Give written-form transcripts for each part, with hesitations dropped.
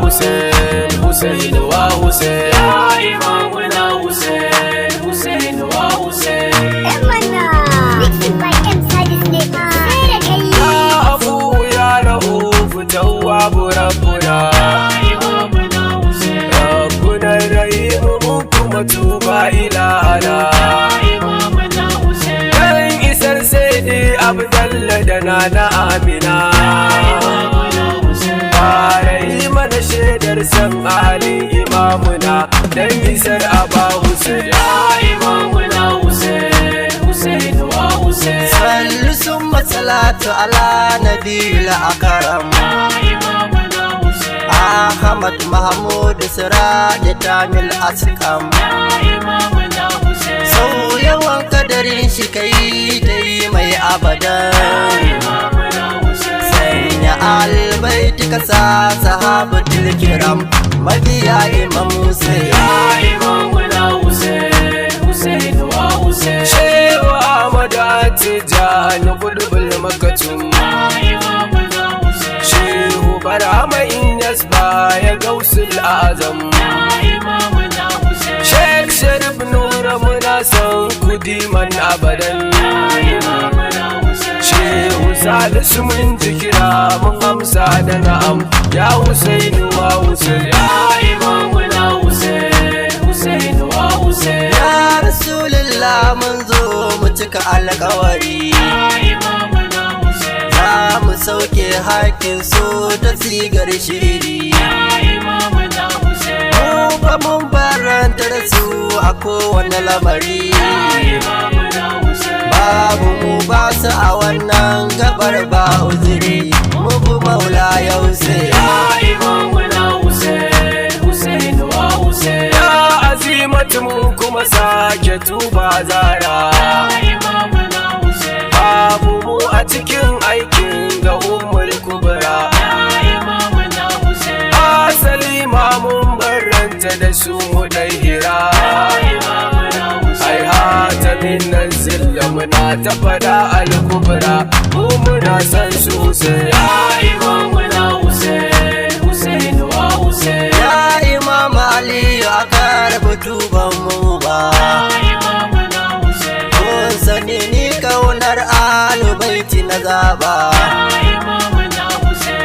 Hussein, Hussein wa Hussein. Ya Imamuna Hussein, Hussein wa Hussein. Yan mana. Mixing by M Sadis ne. Sai da kai. Ya Afu, ya Ra'ufu, Tawwabu, Rabbuna. Rabbuna Rahimu, mu kuma tuba ilahana. Dan isar Sayyidi Abdallah da Nana Amina. Fara yi mana shaidar san Ali imamuna, dan isar Aba Hussein. Ya Imamuna Hussein, Hussein wa Hussein. صلوا ثم صلاة على نبي الأكرم أحمد محمود سراج تامل أسكم. Sau yawan kadarin shi kai ta yi mai abadan. Sanya albaiti ka sa sahabatul kiram, mabiya Imam Hussein. Ya Imamuna Hussein, Hussein wa Hussein. Shehu Ahmad Tijani, Qutbul Makatum. Shehu Barhama Inyas ya Gausul Azam. Sheikh Sharif Nura, muna son kudi man abadan. Shehu Salisu, mun ji kira, mun amsa da na'am. Ya Husainu wa Husain. Ya Imamuna Hussein, Hussein wa Hussein. Ya Rasulullah, mun zo mu cika alkawari. Za mu sauke hakkin su ta sigar shiri. Mu ba mun baranta da su a kowane lamari. Babu mu ba su a wannan gabar, ba uzuri. Mu bi Maula ya Hussein. Ya Imamuna Hussein, Hussein wa Hussein. Ya Azimatu, mu kuma sake tuba zara. Babu mu a cikin aikin ga Ummul Kubra. Asali ma mun barranta da su mu dai hira. Ai hata min nan zilla muna ta fada al-kubra. Mu muna san su Hussein. Ya Imamuna Hussein, Hussein wa Hussein. Ya Imam Aliyu, a karɓi tuban mu ba. Kun sani ni kaunar alubaiti na zaba.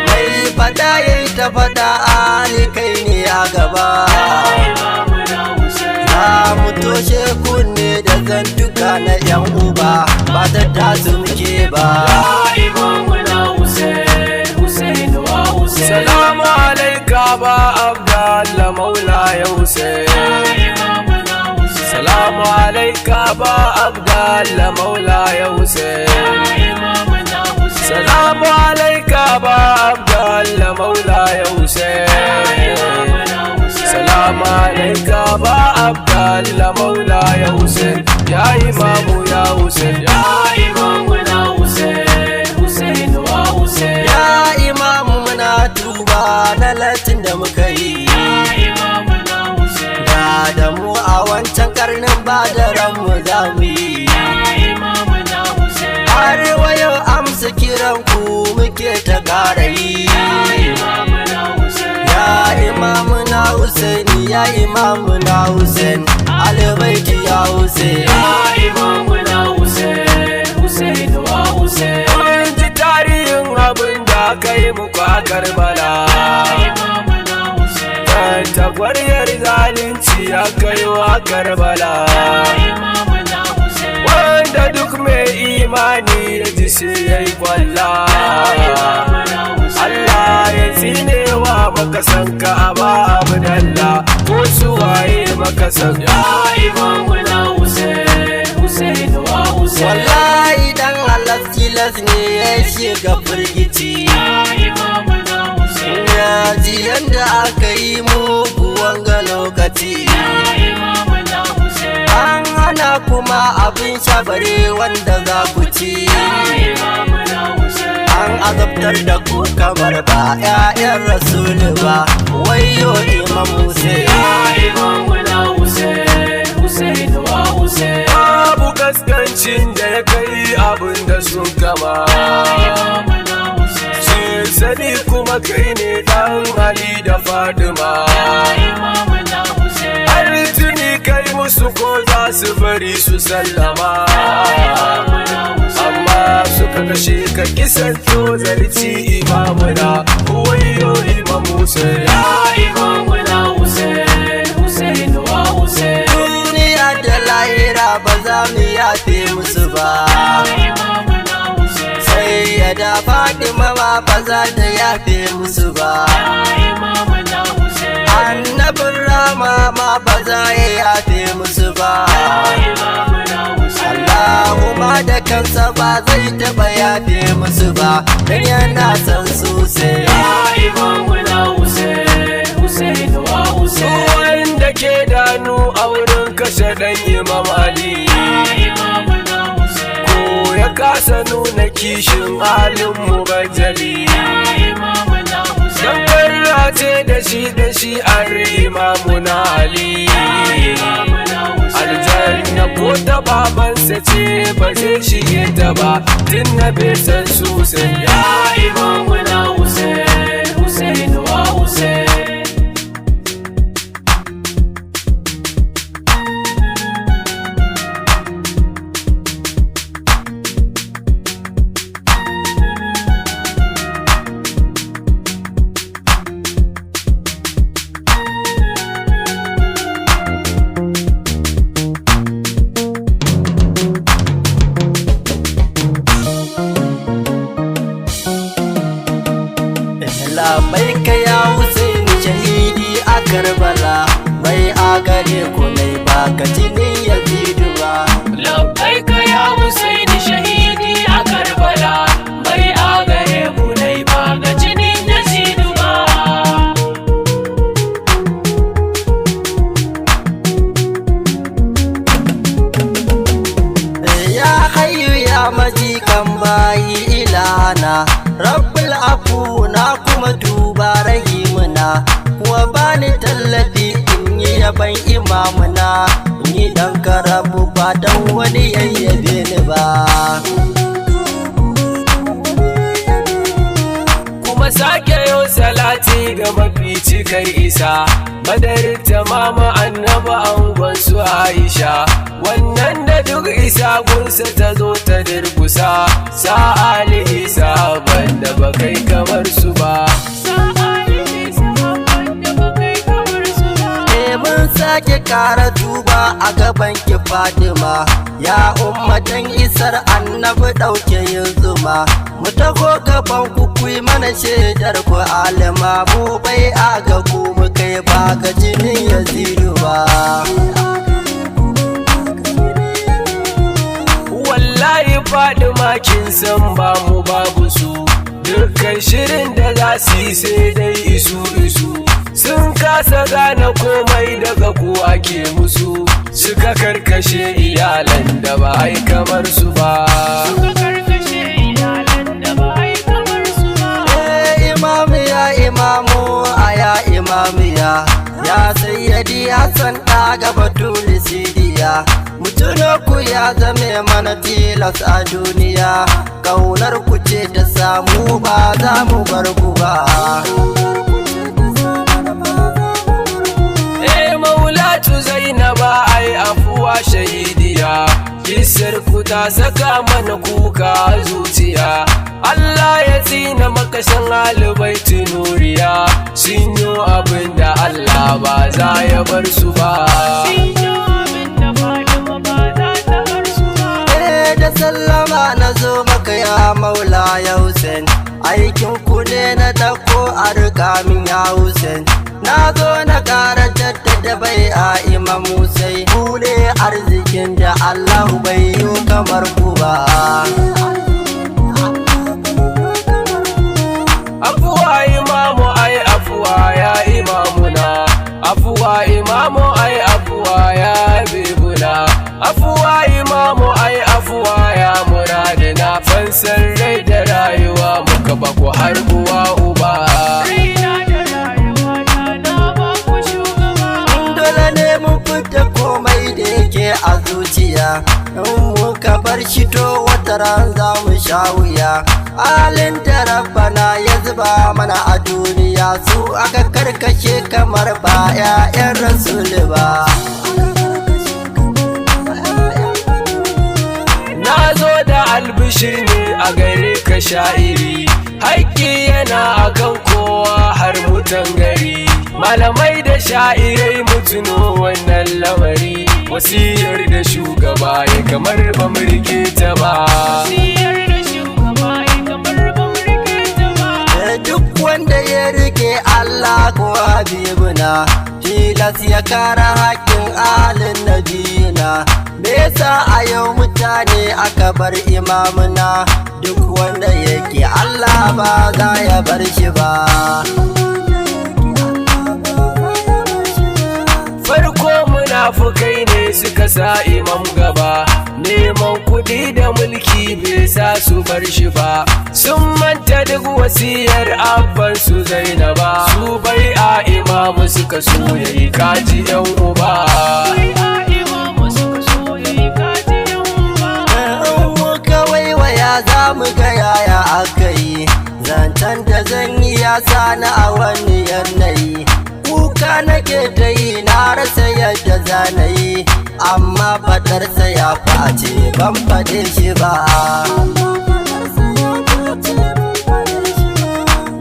Mai fada yayi ta fada, Ali kai ne a gaba. Za mu toshe kunne da zantuka na yan uba, ba ta tasu muke ba. Ya Imamuna Hussein, Hussein wa Hussein. Salamu alaika ba Abdallah Maula ya Hussein. Salamu alaika ba Abdallah Maula ya Hussein. Salamu alaika ba Abdallah Maula ya Hussein. Salamu alaika ba Abdallah Maula ya Hussein. Ya Imamu ya Hussein. Ya Imamuna Hussein, Hussein wa Hussein. Ya Imamu, muna tuba na latin da muka yi. Da mu a wancan karnin ba da ranmu za mu yi. Har wa yau amsa kiran ku muke ta ƙara yi. Ya Imamu na Husaini, ya Imamu na Husain, albaiti ya Husain. Ya Imamuna Hussein, Hussein wa Hussein. Mun ji tarihin abin da aka yi muku a Karbala. Kan tagwaryar zalunci aka yi wa Karbala. Wanda duk mai imani ya ji sai ya yi kwalla. Allah ya tsinewa makasan ka Aba Abdallah, ko su waye makasan. Ya Imamuna Hussein, Hussein wa Hussein. Wallahi dan halas tilas ne ya shiga firgici. Ya ji yanda aka yi muku wanga lokaci. An hana kuma abin shabare wanda za ku ci. An azabtar da ku kamar ba 'ya'yan Rasulu ba. Wayo Imam Hussein. Ya Imamuna Hussein, Hussein wa Hussein. Babu kaskancin da ya kai abin da sun kama. Sun Hasali kuma kai ne dan Ali da Fadima. Har tuni kai musu ko za su bari su sallama, amma suka kashe ka kisan tozarci. Imamuna, wayo Imam Hussein. Duniya da lahira ba za mu yafe musu ba. Sai ya da Fatima ma ba za ta yafe musu ba. Annabin rama ma ba za ya yafe musu ba. Allahumma da kansa ba zai taɓa yafe musu ba, dan yana son su sai. Wanda ke danu a wurin kashe dan Imam Ali, ko ya kasa nuna kishin halin mubajjali, dan ce da shi da shi an Imamuna Ali. Aljanna ko ta babansa ce ba zai shige ta ba, tun na bai san su sai. Ya Imamuna Hussein, Hussein wa Hussein. Labbaika ya Hussein shahidi a Karbala, bai a gare ku nai ba ka jinin Yazidu ba. Labbaika ya Husaini shahidi a Karbala, bai a gare ku nai ba ga jinin Yazidu ba. Ya hayyu ya majikan bayi ilana, Rabbul afu na kuma duba rahimuna, kuma bani tallafi in yi yaban imamuna, ni dan karabu ba dan wani yayyabe ni ba. Kuma sake yau salati ga mafi cikar isa, madarin tamama annaba angon su Aisha, wannan da duk isa gunsa ta zo ta durkusa, sa Ali Isa banda ba kai kamar su ba. Eh, mun sake kara duba a gaban ki Fatima, ya ummatan isar annabi ɗauke yin zuma, mu taho gaban ku kuyi mana shaidar ku alima, mu bai a ga ku mu kai ba ga jinin Yazidu ba. Wallahi Fadima kin san ba mu babu su, dukkan shirin da za su yi sai dai isu isu, sun kasa gane komai daga ku ake musu, suka karkashe iyalan da ba ai kamar su ba. Eh, imamu ya imamu aya imamu ya ya sayyadi Hassan ɗa gaba tuli sidiya, mutuno ku ya zame mana tilas a duniya, kaunar ku ce ta samu ba za mu bar ku ba. Eh, maulatu Zainaba ai afuwa shahidiya, kisar ku ta saka mana kuka a zuciya. Allah ya tsina makashin alibaiti nuriya, sun yi abin da Allah ba za ya bar su ba. Eh, da sallama na zo maka ya maula ya Hussein, aikin ku ne na ɗauko a riƙa min ya Hussein, na zo na ƙara jaddada bai a Imam Hussein, ku ne arzikin da Allah bai yi kamar ku ba. Afuwa imamu ai afuwa ya imamuna, afuwa imamu ai afuwa ya habibuna, afuwa imamu ai afuwa ya muradina, fansar rai da rayuwa muka baku har uwa uba. Dole ne mu fita komai. da yake a zuciya. In muka bar shi to wata ran za mu sha wuya. Halin da Rabbana ya zuba mana a duniya, su aka karkashe kamar ba 'ya'yan Rasulu ba. Na zo da albishir ne a gare ka sha'iri, haƙƙi yana akan kowa har mutan gari. Malamai da sha'irai, mutuno wannan lamari, wasiyar da shugaba ya kamar ba mu rike ta ba. Duk wanda ya rike Allah ko Habibuna, tilas ya kara haƙƙin alin nabiyina. Me yasa a yau mutane aka bar imamuna? Duk wanda yake Allah ba za ya bar shi ba. Farko munafukai ne suka sa imam gaba, neman kuɗi da mulki bai sa su bar shi ba. Sun manta duk wasiyar abban su Zainaba, su bai a imamu suka so yayi kaji yan uba. In muka waiwaya za mu ga yaya aka yi. Zancen da zan yi ya sani a wani yanayi. Kuka nake ta yi, na rasa yadda zana yi, amma fadarsa ya face ban faɗe shi ba.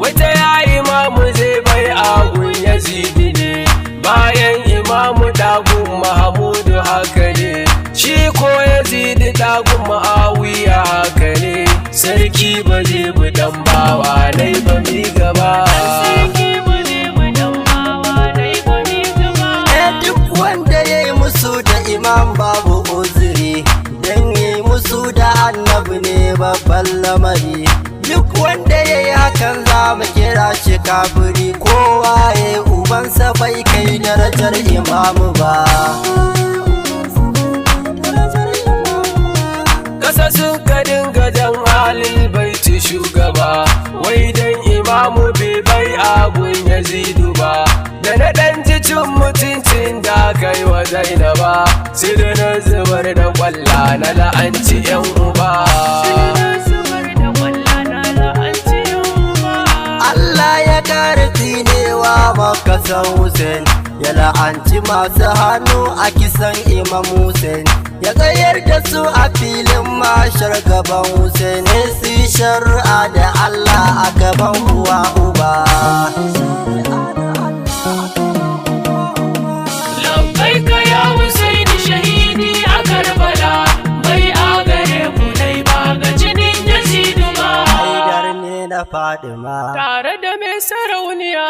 Wata ya imamu zai bai agun Yazidi ne, bayan imamu dagun Mahamudu haka ne, shi ko Yazidi dagun Ma'awiya haka ne, sarki ba zai bi dan bawa nai ba mi gaba. Duk wanda ya yi musu da imam babu uzuri, don yi musu da annabi ne babban lamari. Duk wanda ya yi hakan za mu kira shi kafiri, kowa ya yi ubansa bai kai darajar imamu ba. Kasa sun ka dinga jan halin baiti shugaba, wai dan imamu bai bai agun Yazidu ba, da na dan ji cin mutuncin da kai wa Zainaba, sai da na zubar da kwalla na la'anci yan uba. Allah ya kare tsinewa makasan Hussein, ya la'anci masu hannu a kisan Imam Hussein, ya tsayar da su a filin mashar gaban Hussein ne su yi shari'a da Allah a gaban uwa uba. Labbaika ya Husaini shahidi a Karbala, bai a gare ku dai ba ga jinin Yazidu ba. Haidar ne na Fadima. Tare da mai sarauniya.